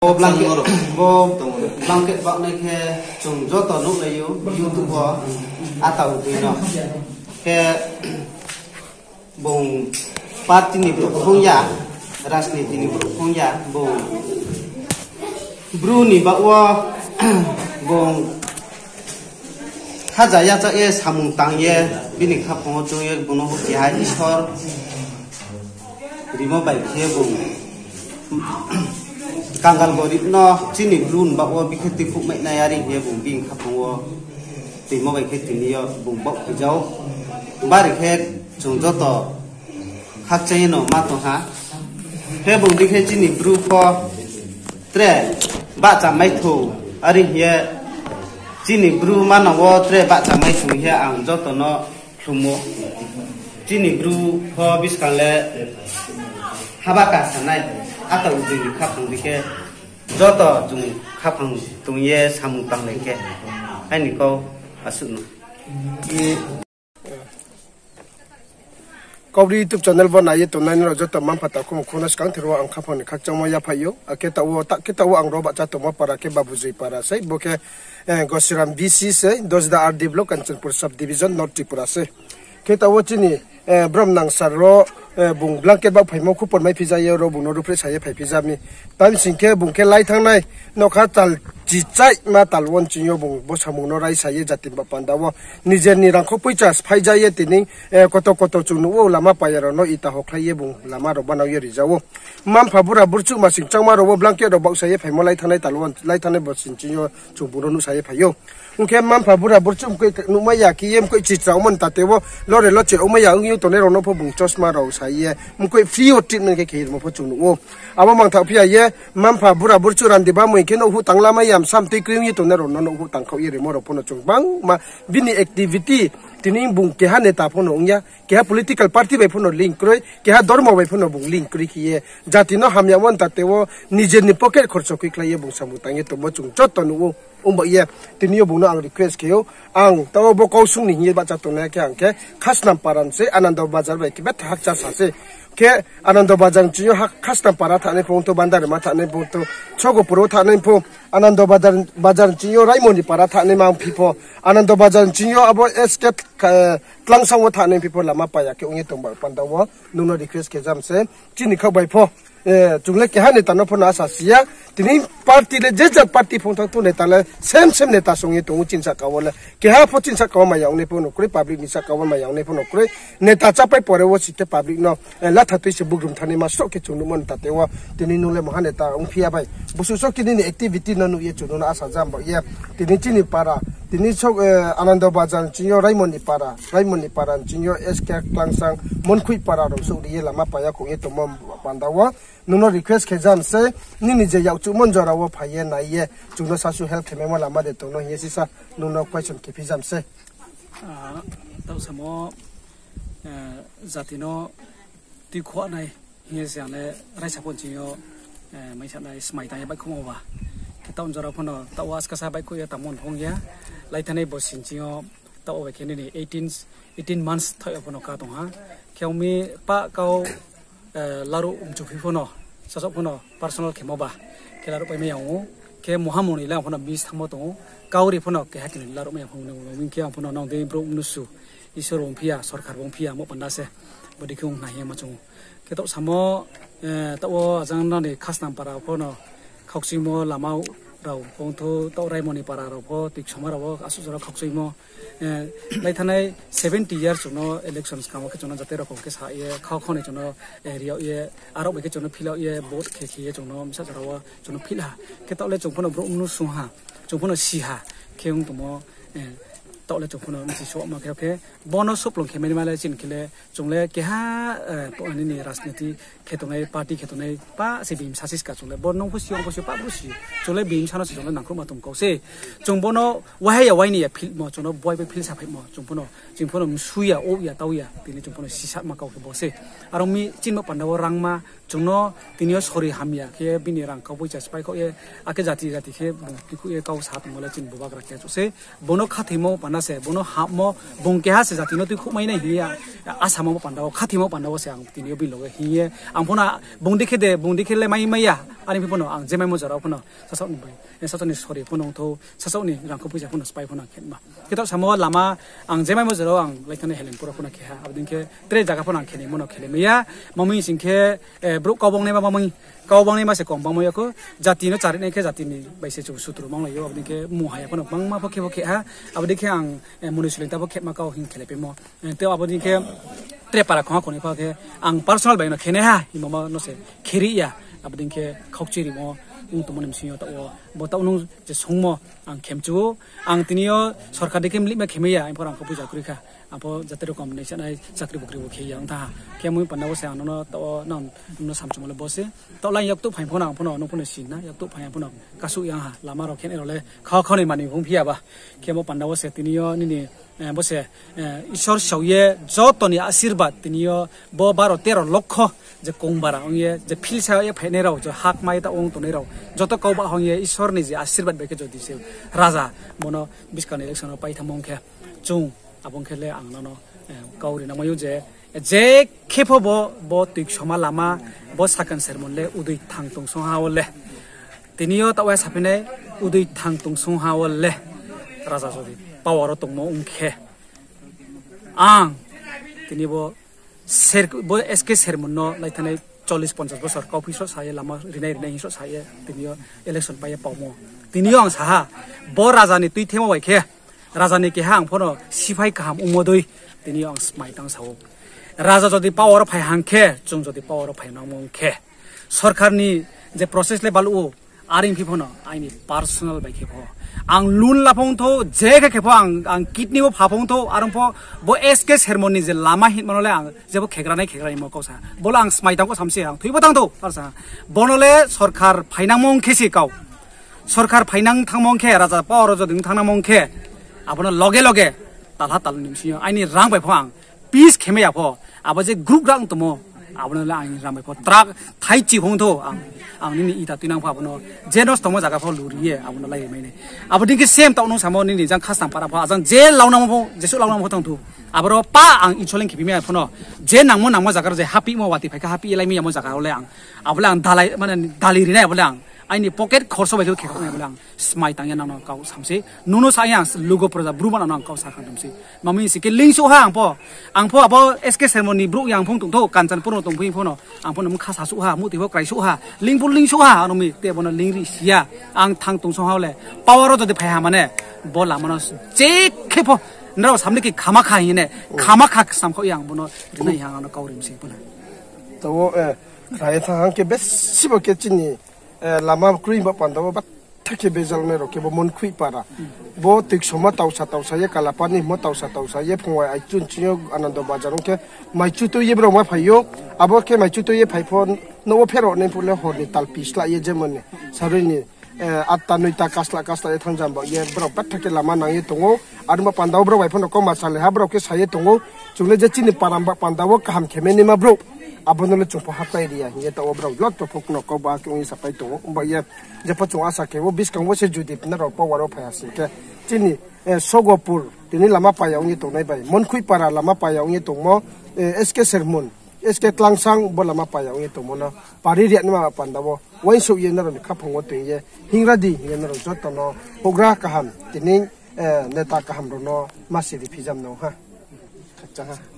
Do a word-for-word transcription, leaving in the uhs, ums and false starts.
Bo blanket, bo blanket baohnai khe chung joto nuhlai ou YouTube wo, ata utui no. Khe bung party ni brouh phung ya, rajniti ni brouh phung ya, bung Bru ni baoh wo bung khaja yacha ye samung tang ye, bini khaphang wo choung ye bung no hoih keha Isor rimo bai khe bung kangal gorib no chini Bru ni baoh wo bikhe tuikhouh mai nai are hing ye bung bini khaphang wo tuimo bai khe tini yo bung baoh khe jao. Bari khe chung joto khakchang ye no ma tong ha. Khe bung di khe chini Bru pho tre bahcha mai thou, are hing ye chini Bru manang wo tre bahcha mai thou hing ye ang joto no khlumo. Chini Bru pho buskang le haba ka sanai, ata utui ni khaphang di khe joto chung khaphang tong ye samung tanglai khe, aini kau asuh no. Kaubru YouTube channel bo nai ye tongnai nrao joto mma-mpha takhu mkhu no skangther wo ang khaphang ni khakchangmo yaphai ou. Akhe taoh wo, ta khe taoh wo ang ro bahcha tongmo para khe Babujoi para sei, bo khe Gosiram B C sei, Dosda R D block, Kanchanpur sub division, North Tripura sei. Khe taoh wo chini brom nang sir ro, bung blanket baoh phaimo khupor mai phija ye ro bung no ruhphreh sa ye phai phija mi. Tamsing khe bung khe lai thanngnai, nokha tal chichaihma tal wo nching yo bung bo samung no raisa ye jati ba panda wo. Nijer ni rangkho poicha sphai ja ye tini, koto koto chung nuh ou lama paya rao no ita hokhlai ye bung lama rao banao ye rija ou. Mma-mpha bura burchuh masing changma rao wo blanket rao baohsa ye phaimo lai thanngnai tal wo, lai thanngnai bo sing ching yo chung bung no nuhsa ye phai ou. Ong khe mma-mpha bura burchuh mkoih nuhmai ya khe ye mkoih chichra ongmo ni tate wo lore loche ongmai ya ong ye tongnai rao no pho bung chosma rao sa ye mkoih free wo treatment khe khe rimo pho chung nuh ou. Abo mangthaoh phi ya ye mma-mpha bura burchuh randi bamoi khe nouhhuh tang lamai ya, msam tui kroi ong ye tongnai rao no nouhhuh tangkhaoh ye rimo rao pho no chung bangma bini activity, tini bung keha neta pho no ong ya, keha political party bai pho no link kroi, keha dormo bai pho no bung link kroi khe ye jati no hamyamo ni tate wo nijer ni pocket khorcho khuikhlai ye bung samung tang ye tongmo chung joto nuh ou. Ongba ye tini yo bung no ang request khe ou, ang taoh bo kau sung ni hing ye bahcha tongnai khe ang khe Khasnam para ni sei, Anando Bazar bai khe betha hakcha sa sei. Khe Anando Bazar ni ching yo ha Khasnam para thanai pho ongthou, Bandarima thanai pho ongthou, Sogopur wo thanai pho, Anando Bazar, Bazar ni ching yo Raimoni para thanai ma ongphi pho, Anando Bazar ni ching yo abo S K Tlangsang wo thanai phi pho lama paya khe ong ye tong ba panda wo nung no request khe jam se. Chini khaoh bai pho, chung le keha neta no pho no asa si ya. Tini party le je jat party phung thang thu neta le same same neta song ye tong ou chini sahka wo le. Keha pho chini sahka wo maya ongnai pho no kroi, public ni sahka wo maya ongnai pho no kroi. Neta chápai pore wo si khe public no latha tui se bugrum thani ma sroh khe chung nuhmo ni tate wo. Tini nung le maha neta ongphi ya bai. Busu so kini ni activity no nuh ye chung no asa jam ba ye. Tini chini para, tini so, Anando Bazar ni ching yo Raimoni para, Raimoni para ni ching yo S K Tlangsang, Monkhui para rao souh ri ye lama paya khe ong ye tongmo panda wo. Nung no request khe jam se, nini je yakchuhmo ni jora wo phai ye nai ye, chung no sasu help khe maimo lama de tong no hing ye sisa nung no question khe phi jam se. Taoh samo, jati no tuikhuanai hing ye se ang le raisa pho nching yo, mai sanai smai tang ye baihkhouhmo ba. Khe taoh jora pho no taoh wo askasa baihkhouh ye tangmo ni phung ya. Lai thanngnai bo sing ching yo taoh wo bai khe nini eighteen, eighteen months thaoh yo pho no ka tong ha. Khe ong mi pah kau laruh mchuphi pho no, sasaoh pho no personal khemo ba, khe laruh paimai ya ong ou. Khe muhamung ni lang pho no miss thanngmo tong ou. Kauri pho no keha kini laruh mai ya pho no, ong khe ang pho no nang dei brouh mnusu, Isor ongphi ya, sorkar ongphi ya, mo panda se. Bodei khe ong nai hing ye ma chung ou. Khe taoh samo, taoh wo ajang nani Khasnam para pho no khaukchuimo lama rao pho ongthou, taoh Raimoni para rao pho, tuiksoma rao pho asuh jora khaukchuimo. Lai thanngnai seventy years chung no election skang wo khe chung no jate rokong khe sa ye, khau khau ni chung no ri yag ye, arok bai khe chung no fill yag ye, vote khe khe ye chung no msa jora wo chung no fill ha. Khe taoh le chung pho no brouh mnusu ha, chung pho no si ha, khe ong tongmo, taoh le chung pho no mchi sohma khe, khe bo no soplong khe mai ma le chini khe le chung le keha, nini rajniti khe tongnai, party khe tongnai, pa se bini bsa siska chung le, bo nung pho si, ang pho si, pa pho si, chung le bini bsa no se chung le nangkhruhma tong kau se. Chung bo no wahai ya, waini ya philmo, chung no boi bai phil saphaimo, chung pho no, chung pho no msu ya, ou ya, tau ya, tini chung pho no sisatma kau khe bo se. Aro mi chini bo panda wo rangma, chung no tini yo sori hamya khe bini rang kau poicha sphai khaoh ye, akhe jati jati khe bung tikhuh ye kau sa tongmo le chini bubagra khe achouh se. Bo no khathoimo panda se, bung no hapmo, bung keha se jati no tuikhouhmai nai hing ye, asamo panda wo, khathimo panda wo se ang tini yo bini loge hing ye. Ang pho no, bung dei khe de, bung dei khe le mai mai ya, ani phi pho no, ang je maimo jora wo pho no, sasaoh ni bai, eh, sasaoh ni sori pho no ongthou, sasaoh ni rangkho poisa pho no sphái pho no ang khe ma. Khe taoh samo lama, ang je maimo jora wo ang lai thani Helenpur wo pho no khe ha, abo dei khe tre zaga pho no ang khenai mo no khenai mai ya, mamui sing khe, eh, brouh kau bang nai ma, mamui kau bang nai ma se kom bang mai ya kho, jati no chari nai khe jati ni bai se chung sutru manglai ou, abo dei khe mungha ya pho no bangma pho khe pho khe ha, abo dei khe ang, eh, moni suling ta pho khe ma kau hing khelai paimo. Eh, tei abo dei khe tre para khongha khoni pha khe ang personal bai no khenai ha, himba ma no se kheri ya, abo dei khe khaukchiri mo ong tongmo ni bsing yo taoh wo, bo taoh nung je sungmo ang khe mchu ou, ang tini yo sorkar dei khe mlihma khe mai ya, ang pho rangkho poisa kroi kha, ang pho jate rokom nai sanai chakri bukri bo khe ya ong tha ha, khe mui panda wo se ang nono taoh wo nang no samchungmo le bo se, taoh lai yaktuh phai pho no ang pho no, nung pho no si na, yaktuh phai ang pho no kasuh yang ha, lama rao khenai rao le khao khao ni mani hung phi ya ba, khe bo panda wo se tini yo nini, eh, bo se, eh, Isor sao ye joto ni asirbad tini yo bo baro tero lokho je kongbara ong ye, je philsa ye phainai rao, je hakmai ta ong tongnai rao, joto kau ba hong ye Isor ni je asirbad bai khe jodi se raja bo no buskang ni election wo pai thanngmo ong khe, chung abo ong khe le ang nono, eh, kau ri nangmai ou je, je khe pho bo, bo tuiksoma lama, bo sakan sermon le udui thang tongsong ha wo le. Tini yo taoh wo saphi nai, udui thang tongsong ha wo le. Raja jodi power wo tongmo ong khe, ang tini bo ser-, bo S K Sermon no lai thani chollis ponchas bosor kauphi sroh sa ye lama rinai rinai hing sroh sa ye tini yo election pai ye paumo. Tini yo ang sa ha, bo raja ni tuithemo bai khe, raja ni keha ang pho no siphai kaham ongmo dei, tini yo ang smai tang sa ou. Raja jodi power wo phai hang khe, chung jodi power wo phai nangmo ong khe, sorkar ni je process le baluh ou, are ong phi pho no, aini personal bai khe pho. Ang loan la phung thou, je khe khe pho ang, ang kidney wo pha phung thou, are ong pho bo S K Sermon ni je lama hinma no le ang jebo khegra nai khegra ni mo kau sa. Bo le ang smai tang kho sam se, ang thoi bo tang thou, ar sa. Bo no le sorkar phainangmo ong khe se kau. Sorkar phainang thangmo ong khe, raja power wo jodi ong thangnangmo ong khe, abo no loge loge, talha tal ni bsing yo, aini rang bai pho ang peace khe mai ya pho, abo je group rang tongmo, abo no le ang rang bai pho truck thaichi phung thou, ang, ang nini ita tuinang pho abo no, je nosto mo zaga pho luri ye, abo no lai ri mai nai. Abo dei khe same taoh nung samo nini jang khasnang para pho, ajang je launangmo pho, jesuh launangmo pho tang thou. Aboro pa ang insoleng khe phi mai ya pho no, je nangmo nangmo zaga rao je hapimo wati phai kha haphi ye lai mai yamo zaga rao le ang, abo le ang dalai, mane dali ri nai abo le ang. Aini pocket khorso bai khe khe kha nai abo le ang. Smai tang ye nang no kau sam se. Nung no sa ye ang lugo proja bru ba nang no ang kau sa kha dum se. Mami si khe lingsouh ha ang pho. Ang pho abo S K Sermon ni brouh yang phung tong thou, Kanchanpur no tong phung pho no. Ang pho no mkha sasouh ha, muti pho kraisouh ha. Ling pho lingsouh ha, ano mi te bo no ling ri si ya. Ang thang tongsong ha le. Power wo jodi phai ha mane, bo lama no je khe pho, nrao samni khe khama kha hing ye ne, khama kha sam kho yang bo no rinai ha ano kau rim se pho na. Tabo, eh, khnai thang hang khe besi bo khe chini, eh, lama kroi ba panda wo batha khe bejalnai rao khe bo Monkhui para. Bo tuiksoma tausa tausa ye, Kalapani mo tausa tausa ye, phungwai aichun ching yo Anando Bazar ong khe maichu tui ye brao ma phai ou. Abo khe maichu tui ye phai pho, nouh wo pherao nai phuh le hor ni tal pi sla ye jemon ni, sarui ni, eh, atta noita kasla kasla ye thangjam ba ye brao batha khe lama nang ye tong ou. Aro ba panda wo brao bai pho no kau ma salai ha, brao khe sa ye tong ou. Chung le je chini para ba panda wo kaham khe mai naima brouh, abo no le chung pho hapai ri ya hing ye taoh wo brao lot to pho no kau ba khe ong ye sapai tong ou. Ba ye jepho chung asa khe wo buskang wo se jodi nrao power wo phai ha sing khe, chini, eh, Sogopur tini lama paya ong ye tongnai bai, Monkhui para lama paya ong ye tongmo, eh, S K Sermon, S K Tlangsang bo lama paya ong ye tongmo no pari ri ya naima panda wo uaingsouh ye nrao ni khaphang wo toing ye hingra di hing ye nrao joto no houhgra kaham tini, eh, neta kaham rao no ma siri phijam no ha. Khakchang ha.